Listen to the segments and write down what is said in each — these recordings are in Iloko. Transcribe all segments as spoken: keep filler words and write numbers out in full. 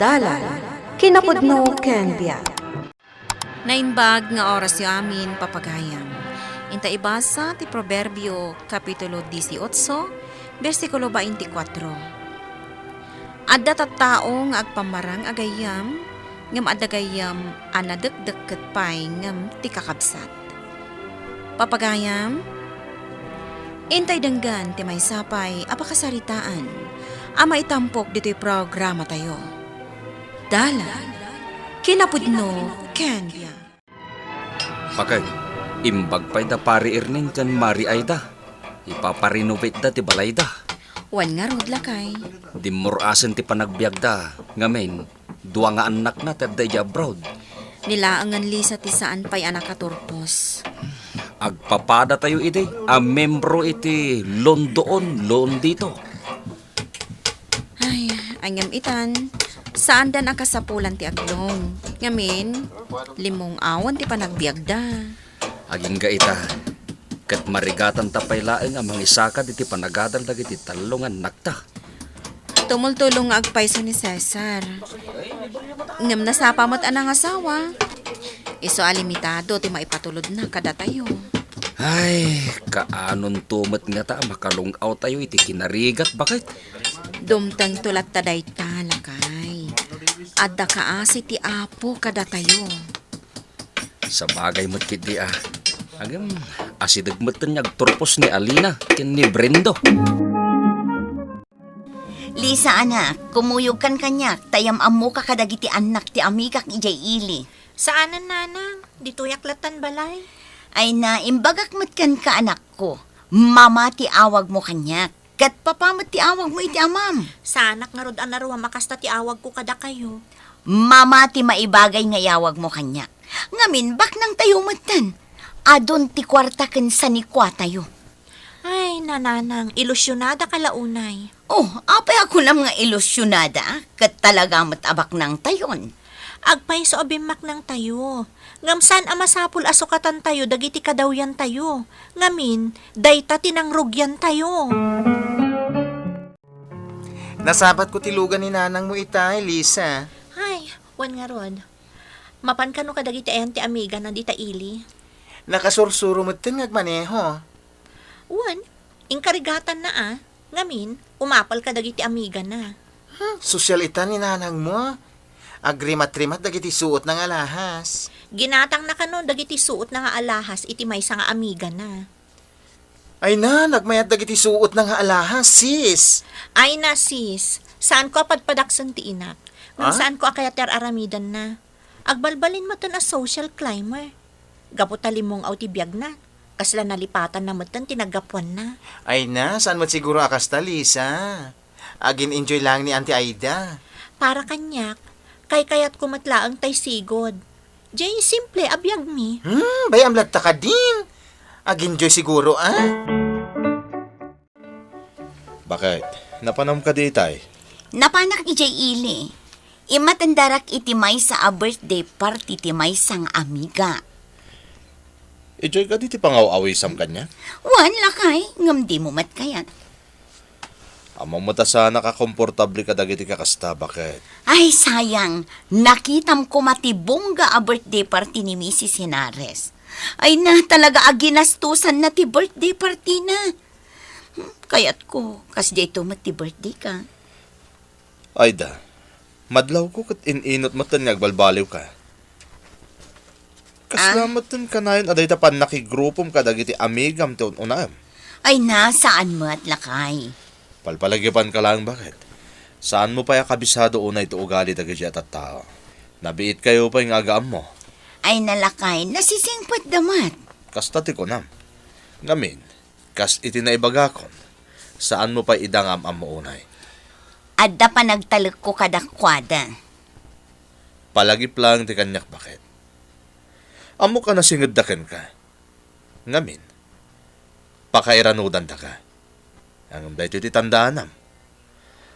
Dalan, kinapudno ken biag. Naimbag nga orasyo amin, papagayam. Inta ibasa ti Proverbio, Kapitulo dieciocho, bersikulo twenty-four. Adda tattao nga agpammarang a gayyem, ngem adda gayyem a nadekdekket pay ngem ti kakabsat. Papagayam, intay denggen ti maysa pay a pakasaritaan a maitampok ditoy programatayo. Dalan, kinapudno, ken biag. Bakay, imbag pay da Pari Erning ken Mari Aida. Ipaparenovate'da ti balayda. Wen ngarud, lakay. Dimmur-asen ti panagbiagda. Ngamin, dua nga annakna ti adda idiay abroad. Ni laengen, Lisa, ti saan pay a nakaturpos. Agpapadatayo idi a membro iti Londoon, Londito. Ay, ngem itan, saandan a kasapulan ti aglong. Ngamin, limong-awan ti panagbiagda. Agingga ita, ket marigatanta pay laeng a mangisakad iti panagadal dagiti tallo nga annakta. Tumultulo nga agpayso ni Cesar. Ngem nasapa met a nangasawa. Isu a limitado ti maipatulodna kadatayo. Ay, kaanonto met ngata a makalung-awtayo iti kinarigat, baket? Dumtengto latta dayta, lakay. Adda kaasi ti Apo kadatayo. Sabagay met ketdi a. Agem, asideg metten nga agturpos ni Alina ken ni Brendo. Lisa, anak, kumuyogkan kaniak, ta yam-ammoka kadagiti annak ti amigak idiay ili. Saanen, nanang, ditoyak lattan balay. Ay na, imbagak met kenka, anakko. Mama ti awagmo kaniak. Ket papa met ti awagmo iti amam. Saanak ngarud a naruam a kasta ti awagko kadakayo. Mama ti maibagay nga iawagmo kaniak. Ngamin, baknangtayo metten. Adun ti kuarta ken sanikuatayo. Ay, nananang, ilusionada ka la unay. Oh, apay a kunam nga ilusionada? Ket talaga met a baknangtayon. Agpayso a bimmaknangtayo. Ngem saan a masapul a sukatantayo dagiti kadawyantayo. Ngamin, dayta ti nangrugiantayo. Nasabatko ti lugan ni nanangmo itay, Lisa. Ay, wen ngarud. Mapan kano kadagiti ayan ti amigana dita ili? Nakasursuro metten nga agmaneho. Wen, inkarigatanna a. Ngamin, umapal kadagiti amigana. Hmm, sosyal ita ni nanangmo. Agrimatrimat dagiti suotna nga alahas. Ginatangna kano dagiti suotna nga alahas iti maysa nga amigana. Ay na, nagmayat dagiti suotna nga alahas, sis. Ay na, sis. Saanko a padpadaksen ti inak. Ngem ah? Saanko a kayat ti ar-aramidanna. Agbalbalin metten a social climber. Gapu ta limong-aw ti biagna, kasla nalipatanna metten ti naggapuanna. Ay na, saan met siguro a kasta, Lisa? Agin-enjoy laeng ni Auntie Aida. Para kaniak, kaykayatko met laeng tay sigud. Jay, simple a biagmi. Hmm, bay-am latta kadin. Agin-enjoy siguro, ah? Bakit? Napanam kadi itay? Napanak idiay ili. Immatendarak iti maysa a birthday party ti maysa nga amiga. Idiay kadi ti pangaw-awisam kaniak? Wen, lakay, ngem dimo met kayat. Ammom met a saanak a komportable kadagiti kakasta, baket? Ay, sayang. Nakitam koma ti bongga a birthday party ni Misis Henares. Ay na, talaga a ginastusanna ti birthday party na. Hmm, kayatko, kasdiay to met ti birthday ka. Ay da, madlawko ket in-inut metten nga agbalbaliwka. Kasla ah? Metten kanayon a dayta pannakiggrupom kadagiti amigam ti un-unaem? Ay na, saan met, lakay. Palpalagipanka laeng, baket? Saanmo pay a kabisado unay ti ugali dagiti a tattao. Nabiitkayo pay nga agaammo. Ay na, lakay, nasisingpetda met. Kasta ti kunam. Ngamin, kas iti naibagakon, saanmo pay ida nga am-ammo unay. Adda panagtalekko kadakuada. Palagip laeng ti kaniak, baket? Ammok a nasingedda kenka. Ngamin, pakairanodandaka. Ngem daytoy ti tandaanam.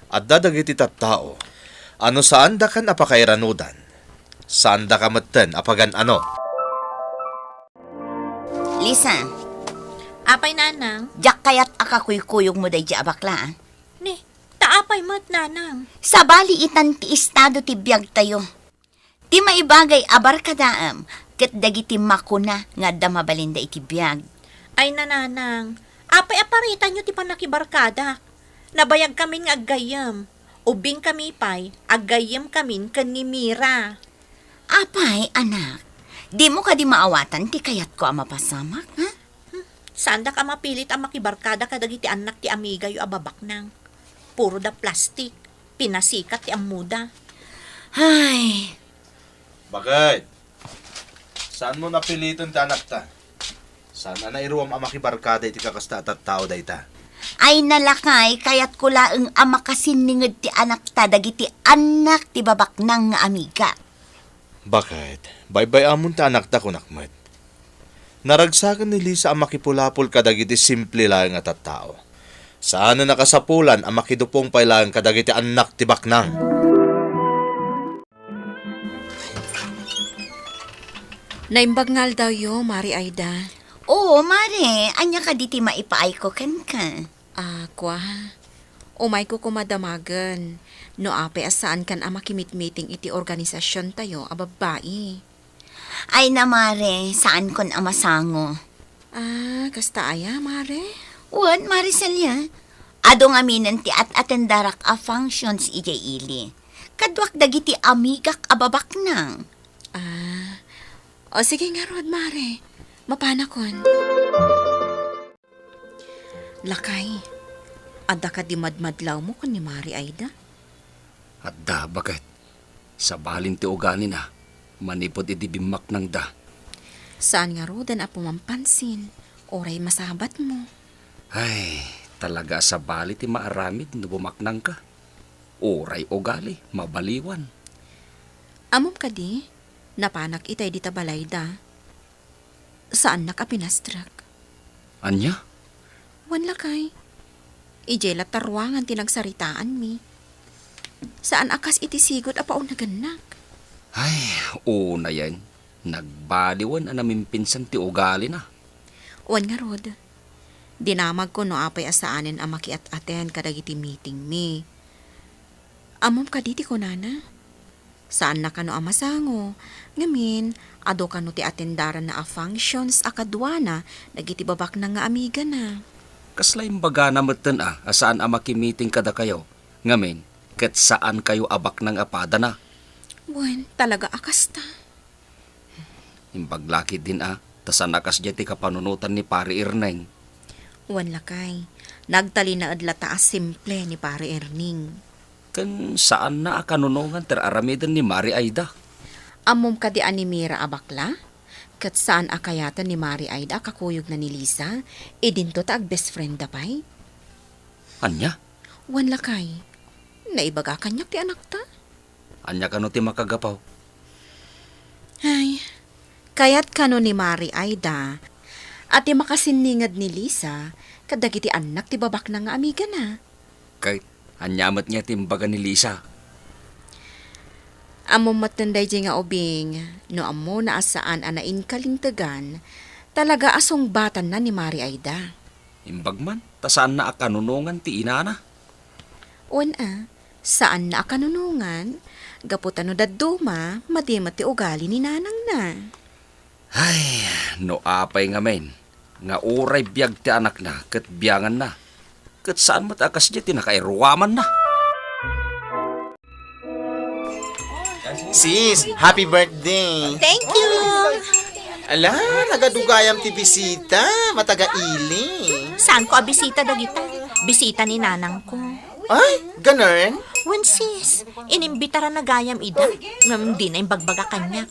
Adda dagiti tattao a no saandakan a pakairanodan, saandaka metten a pagan-ano. Lisa. Apay, nanang? Diak kayat a kakuykuyogmo daydi a bakla, ah. Ni, ta Apay met, nanang? Sabali itan ti estado ti biagtayo. Ti maibagay a barkadaem ket dagiti makuna nga adda mabalinda iti biag. Ay, nanang, apay a paritanyo ti pannakibarkadak? Nabayagkamin nga aggayyem. Ubingkami pay, aggayyemkamin ken ni Mira. Apay, anak, dimo kadi maawatan ti kayatko a mapasamak, ha? Hmm, saandak a mapilit a makibarkada kadagiti annak ti amigayo a babaknang. Puro da plastik. Pinasikat ti ammoda. Ay. Bakit? Saanmo napiliten ti anakta? Saan a nairuam a makibarkada iti kakasta a tattao dayta? Ay, nalakay, kayatko laeng a makasinninged ti anakta dagiti annak ti babaknang nga amiga. Bakit? Baybay-amon ti anakta, kunak met. Naragsaken ni Lisa a makipulapol kadagiti simple laeng a tattao. Saanen a kasapulan a makidupong pay laeng kadagiti annak ti baknang. Naimbag nga aldawyo, Mari Aida. Oo, Mare. Ania kadi ti maipaayko kenka? Ah, kua. Umayko koma damagen no apay a saankan a makimitmiting iti organisasiontayo a babbai. Ay na, Mare, saankon a masango. Ah, kasta aya, Mare? Wen, Mare Celia. Adu ngaminen ti at-atendarak a functions idiay ili. Kaduak dagiti amigak a babaknang. Ah, o sige ngarud, Mare. Mapanakon. Lakay, adda kadi madmadlawmo ken ni Mari Aida? Adda, baket. Sabalin ti ugalina, manipud idi bimmaknangda. Saan ngaruden a pumampansin, uray masabatmo. Ay, talaga a sabali ti maaramid no bumaknangka. Uray ugali, mabaliwan. Ammom kadi, napanak itay dita balayda. Saannak a pinastrek. Ania? Wen, lakay. Idiay latta ruangan ti nagsaritaanmi. Saan a kas iti sigud a paunagennak. Ay, unayen. Nagbaliwen a namimpinsan ti ugalina. Wen ngarud, dinamagko no apay a saanen a makiat-aten kadagiti meetingmi. Ammom kadi ti kunana? Saanna kano a masango, ngamin, adu kano ti atendaranna a functions a kaduana dagiti babaknang nga amigana. Kasla imbagana metten a, a saan a makimiting kadakayo, ngamin, ket saankayo a baknang a padana. Wen, talaga a kasta. Imbag la ketdin a, ta saan a kasdiay ti kapanunotan ni Pari Erneng. Wen lakay, nagtalinaed latta a simple ni Pari Erneng. Ken saanna a kanunongan ti ar-aramiden ni Mari Aida. Ammom kadi a ni Mira a bakla? Ket saan a kayaten ni Mari Aida a kakuyogna ni Lisa, idinto ta agbest friendda pay? Ania? Wen lakay, naibaga kaniak ti anakta. Ania kano ti makagapu? Ay, kayat kano ni Mari Aida a ti makasinninged ni Lisa kadagiti annak ti babaknang nga amigana. Ket ania met nga ti imbaga ni Lisa? Ammom metten daydiay nga ubing, no ammona a saan a nainkalintegan, talaga a sungbatanna ni Mari Aida. Imbag man, ta saanna a kanunongan ti inana. Wen a, saanna a kanunongan, gapu ta no dadduma, madi met ti ugali ni nanangna. Ay, no apay ngamin, nga uray biag ti anakna ket bianganna, ket saan met a kasdiay ti nakairuamanna. Sis, happy birthday! Thank you! Ala, nagadugayam ti bisita, mataga ili. Saanko a bisita dagita? Bisita ni nanangko. Ay, ganun? Wen sis, inimbitaran na gayam ida, ngem dina imbagbaga kaniak.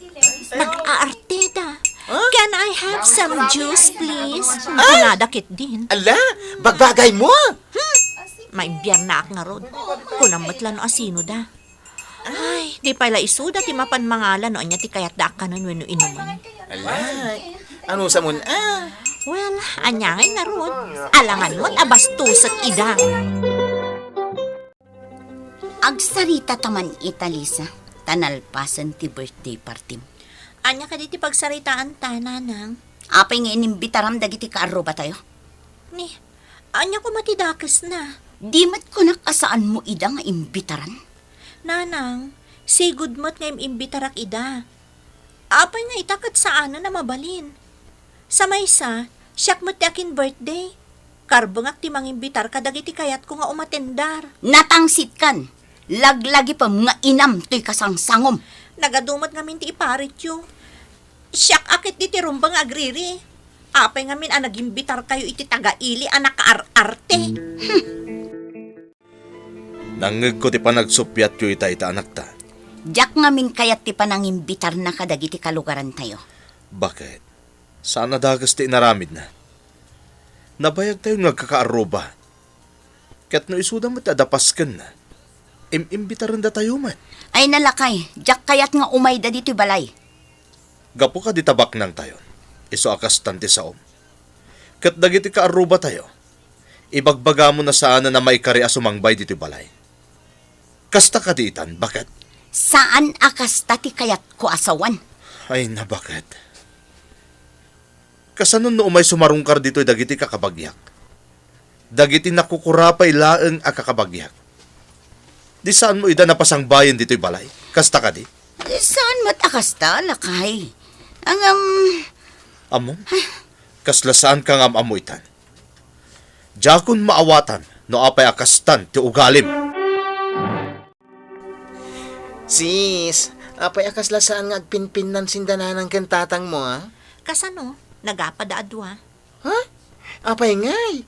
Nag-aarteda. Huh? Can I have some juice, please? Ay! Kunada ketdin. Ala, bagbagaymo? Hmm, maibiernaak ngarud. Kunam met la no asinoda. Ay, di pay la isuda ti mapan mangala no ania ti kayatda a kanen wenno inumen. Ala, anusamon a? Well, ania ngay ngarud? Alangan met a bastusek ida. Agsarita ta man ita, Lisa, ta nalpasen ti birthday party. Ania kadi ti pagsaritaanta, nanang? Apay nga inimbitaram dagiti kaarrubatayo? Ni, ania koma ti dakesna? Di met kunak a saanmo ida nga imbitaran? Nanang, sigud met nga im-imbitarak ida. Apay nga ita ket saanen a mabalin? Sa maysa, siak met ti akin-birthday. Karbengak ti mangimbitar kadagiti kayatko nga umatendar. Natangsitkan! Laglagipem nga inam toy kasangsangom. Nagadu met ngamin ti iparityo. Siak a ket ditoy rumba nga agriri. Apay ngamin a nagimbitarkayo iti taga-ili a nakaar-arte? Nangngegko ti panagsuppiatyo ita, ita, anakta. Diak ngamin kayat ti panangimbitarna kadagiti kalugarantayo. Baket? Saan a dakes ti inaramidna. Nabayagtayon nga agkakaarruba. Ket no isuda met ti adda paskenna, im-imbitarendatayo met. Ay, nalakay, diak kayat nga umayda ditoy balay. Gapu kadi ta baknangtayon, isu a kastan ti saom. Ket dagiti kaarrubatayo, ibagbagamon a saanen a maikari a sumangbay ditoy balay. Kasta kadi itan, baket? Saan a kasta ti kayatko a sawan. Ay, nabaket. Kasano no umay sumarungkar ditoy dagiti kakabagiak? Dagiti nakukurapay laeng a kakabagiak. Di saanmo ida napasangbayen ditoy balay? Kasta kadi? Saan met a kasta, lakay. Ngem, ammom? Kasla saanka nga am-ammo itan. Diakon maawatan no apay a kastan ti ugalim. Sis, apay a kasla saan nga agpinpinnan sinda nanang ken tatangmo, a? Kasano? Nagapad a dua. Ha? Apay ngay?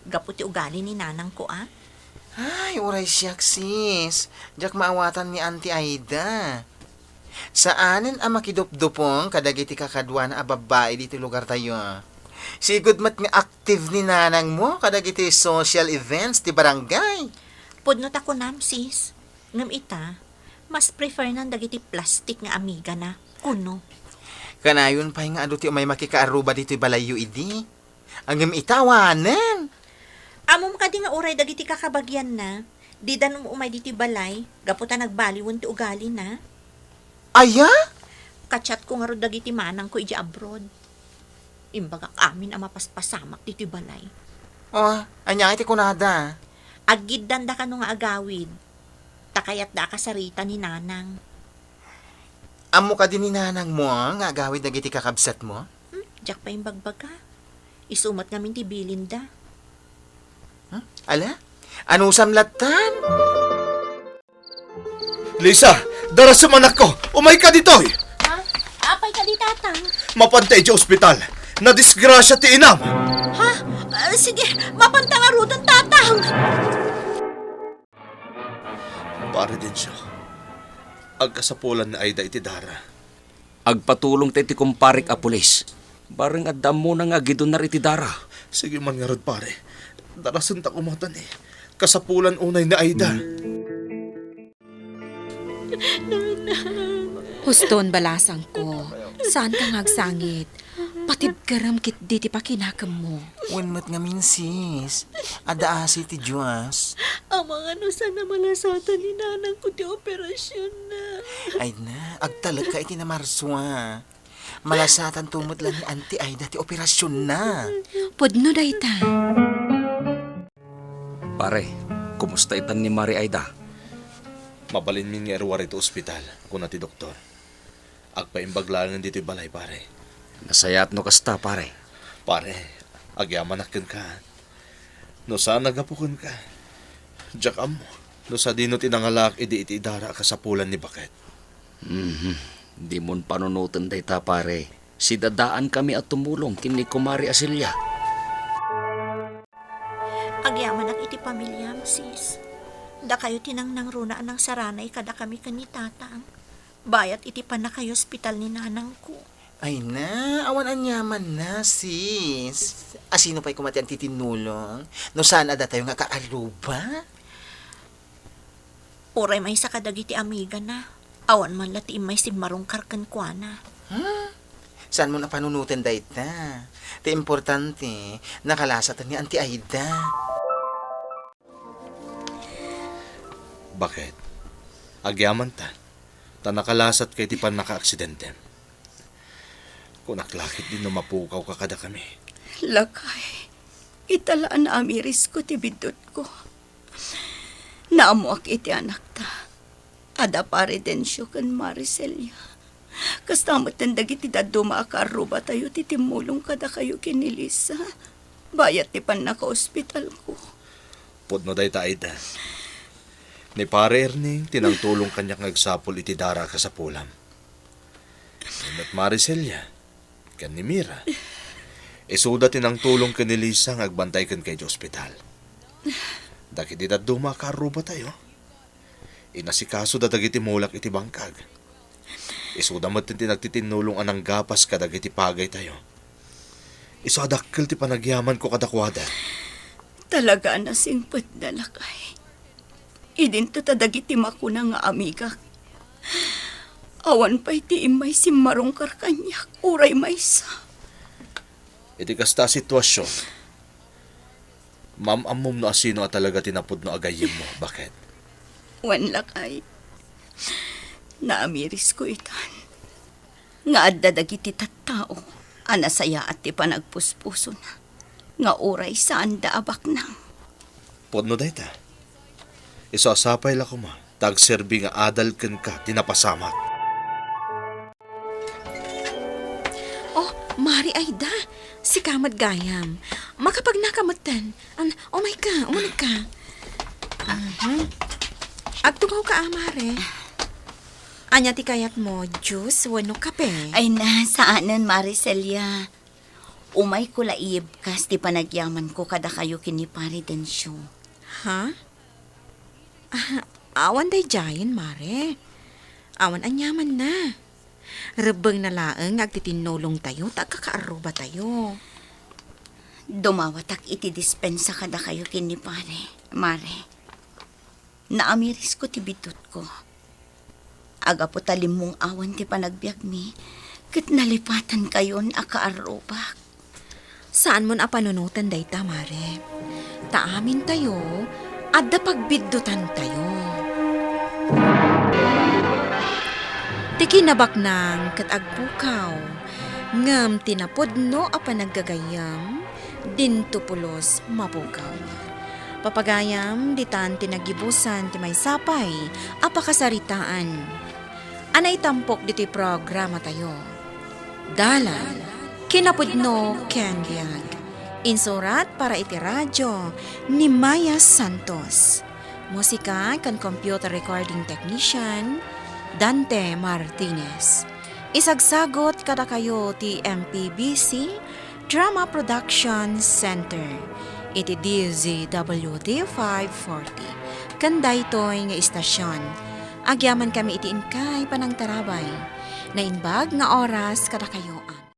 Gapu ti ugali ni nanangko, a? Ay, uray siak, sis. Diak maawatan ni Auntie Aida. Saanen a makidupdupong kadagiti kakaduana a babbai ditoy lugartayo. Sigud met nga active ni nanangmo kadagiti social events ti barangay. Pudno ta kunam, sis. Ngem ita, mas prefernan dagiti plastik nga amigana, kuno. Kanayon pay nga adu ti umay makikaarruba ditoy balayyo idi. Ngem ita awanen. Ammom kadi nga uray dagiti kakabagianna, dida um-umay ditoy balay, gapu ta nagbaliwen ti ugalina. Aya? Ka-chatko ngarud dagiti manangko idiay abroad. Imbagak amin a mapaspasamak ditoy balay. Oh, ania ngay ti kunada? Aggiddanda kano nga agawid. Ta kayatda a kasarita ni nanang. Ammo kadi ni nanangmo nga agawid dagiti kakabsatmo? Hmm, diak pay imbagbaga. Isu met ngamin ti bilinda. Hmm? Ala? Anusam lattan? Lisa, darasem, anakko! Umayka ditoy! Ha? Apay kadi, Tatang? Mapanta idiay ospital. Nadisgrasia ti inam! Ha? Ah, sige, mapanta ngaruden, Tatang! Pare Dencio, agkasapulan ni Aida iti dara. Agpatulongta iti kumparek a pulis. Bareng adda ammona nga agidunar iti dara. Sige man ngarud, pare. Darasenta koma ta ni. Kasapulan unay ni Aida. Huston, balasangko. Saanka nga agsangit. Patibkerem ketdi ti pakinakemmo. Wen met ngamin, sis. Adda asi ti Dios. Amangan no saan a malasatan ni nanangko ti operasionna. Ay na, agtalekka iti namarsua. Malasatanto met la ni Auntie Aida ti operasionna. Pudno dayta. Pare, kumusta itan ni Mari Aida? Mabalinmin nga iruar iti ospital, kuna ti doktor. Agpaimbag laengen ditoy balay, pare. Nasayaat no kasta, pare. Pare, agyamanak kenka. No saan a gapu kenka, diak ammo no sadino ti nangalaak idi iti idara a kasapulan ni Baket. Mhm. Dimon panunoten dayta, pare. Sidadaankami a tumulong ken ni Kumare Aselia. Agyamanak iti pamiliam, sis. Dakayo ti nangnangruna a nangsaranay kadakami ken ni Tatang. Bayat iti pannakayospital ni nanangko. Ay na, awan aniamanna, sis. Asino pay koma ti antitinnulong no saan a datayo nga kaarruba? Uray maysa kadagiti amigana, awan man la ti immay simmarungkar kenkuana. Hmm? Saanmo a panunoten dayta? Ti importante, nakalasat ni Auntie Aida. Baket? Agyamanta, ta nakalasatka iti pannakaaksidentem. Kunak la ketdi no mapukawka kadakami. Lakay, ita la a naamirisko ti biddutko. Naammoak iti anakta. Adda Pare Dencio ken Maricelia. Kasta metten dagiti dadduma a kaarrubatayo ti timmulong kadakayo ken ni Lisa, bayat ti pannakaospitalko. Pudno dayta, Aida. Ni Pare Erning ti nangtulong kaniak nga agsapul iti dara a kasapulam. Ni met Maricelia ken ni Mira, isuda ti nangtulong ken ni Lisa nga agbantay kenka iti ospital. Dagiti dadduma a kaarrubatayo, inasikasoda dagiti mulak iti bangkag. Isuda met ti nagtitinnulong a nanggapas kadagiti pagaytayo. Isu a dakkel ti panagyamanko kadakuada. Talaga a nasingpetda, lakay. Idinto ta dagiti makuna nga amigak. Awan pay ti immay simmarungkar kaniak, uray maysa. Iti kasta a sitwasion, maam-ammom no asino a talaga ti napudno a gayyemmo, baket? Wen, lakay. Naamirisko itan. Nga adda dagiti tattao a nasayaat ti panagpuspusona, nga uray saanda a baknang. Pudno dayta. Isu a sapay la koma ta agserbi nga adal kenka ti napasamak. Oh, Mare Aida, sika met gayam. Makapagnaka metten. An, umayka, umunegka. Aha. Agtugawka a, Mare. Ania ti kayatmo, juice wenno kape? Ay na, saanen, Mare Celia. Umayko la iyebkas ti panagyamanko kadakayo ken ni Pare Dencio. Ha? Ah, awan daydiayen, Mare. Awan aniamanna. Rebbengna laeng nga agtitinnulongtayo ta agkakaarrubatayo. Dumawatak iti dispensa kadakayo ken ni Pare, Mare. Naamirisko ti biddutko. Aggapu ta limmong-awan ti panagbiagmi, ket nalipatankayon a kaarrubak. Saanmon a panunoten dayta, Mare. Ta amintayo, adda pagbiddutantayo. Ti kinabaknang ket agpukaw, ngem ti napudno a panaggagayyem, dinto pulos mapukaw. Papagayam, ditan ti nagibusan ti maysa pay a pakasaritaan a naitampok ditoy programatayo. Dalan, kinapudno ken biag. Insurat para iti radyo ni Maya Santos. Musika ken computer recording technician, Dante Martinez. Isagsagot kadakayo ti M P B C Drama Production Center iti D Z W T five forty. Ken daytoy nga istasion, agyamankami iti inkay panangtarabay. Naimbag nga oras kadakayo a